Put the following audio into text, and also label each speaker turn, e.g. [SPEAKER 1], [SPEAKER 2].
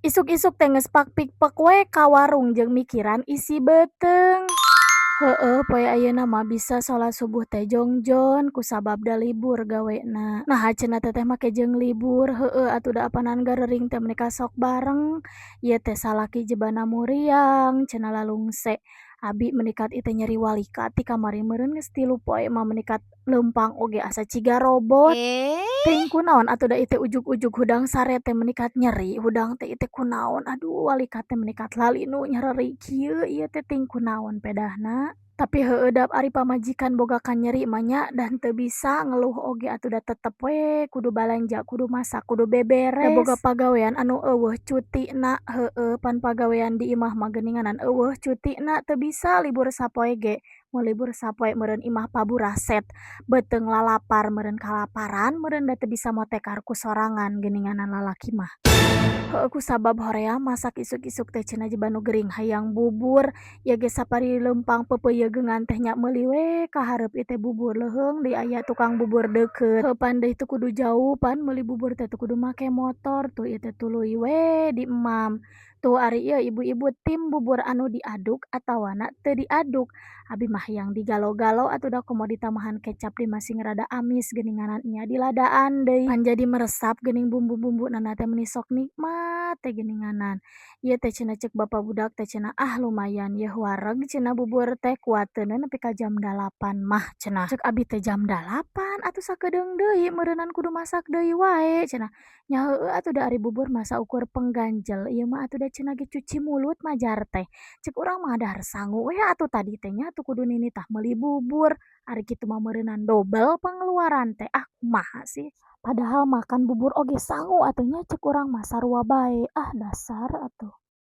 [SPEAKER 1] Isuk-isuk teh geus pak pik pek we ka warung jeung mikiran isi beuteung. Heueuh, poe ayeuna mah bisa salat subuh teh jongjon kusabab da libur gawena. Naha cenah teteh make jeung libur? Heueuh atuh, da apanan garering teh meni sok bareng. Ieu teh salaki jebana muriang cenah lalungse. Abi menikat ieu teh nyeri walikat ti kamari, meureun geus 3 poe mah menikat leumpang oge asa ciga robot. Teuing kunaon atuh, da ieu teh ujug-ujug hudang sare teh menikat nyeri hudang teh. Ieu teh kunaon? Aduh, walikat teh menikat lalinu nyereri kieu ieu teh, teuing kunaon pedahna. Tapi heueuh da ari pamajikan boga kanyeri mah nya, da henteu bisa ngeluh oge atuh, da tetep we kudu balanja, kudu masak, kudu beberes. Da boga pagawean anu euweuh cutina. Heueuh, pan pagawean di imah mah geuninganan euweuh cutina, teu bisa libur sapoe ge. Mun libur sapoe meureun imah paburaset, beuteung lalapar meureun, kalaparan meureun, da teu bisa motekar ku sorangan geuninganan lalaki mah. Heueuh, kusabab hoream masak isuk-isuk teh cenah jeba nu gering hayang bubur. Ieu ge sapari leumpang peupeuyeungeungan teh nya, meuli we ka hareup ieu teh bubur, leuheung deui aya tukang bubur deukeut. Heueuh, pan deui teu kudu jauh, pan meuli bubur teh teu kudu make motor tuh ieu teh, tuluy we di emam. Tuh, ari ieu ibu-ibu tim bubur anu diaduk atawana teu diaduk? Abi mah hayang digalo-galo atuh, da komo ditambahan kecap deui masing rada amis geuninganan nya, diladaan deui. Pan jadi meresap geuning bumbu-bumbuna teh, meni sok nikmat teh geuninganan. Ieu teh cenah ceuk bapa budak teh cenah, "Ah, lumayan yeuh wareg," cenah, "bubur teh kuateun nepi ka jam 8 mah," cenah. Ceuk abi teh, "Jam 8 atuh sakedeung deui meureunan kudu masak deui wae," cenah. Nya heueuh atuh, da ari bubur mah saukur pengganjel ieu mah atuh, da cenah ge cuci mulut majar teh. Ceuk urang mah dahar sangu we atuh tadi teh nya, atuh kudu ninitah meuli bubur. Ari kitu mah meureunan dobel pengeluaran teh. Ah, kumaha sih? Padahal makan bubur oge sangu atuh nya, ceuk urang mah sarua bae. Ah, dasar atuh.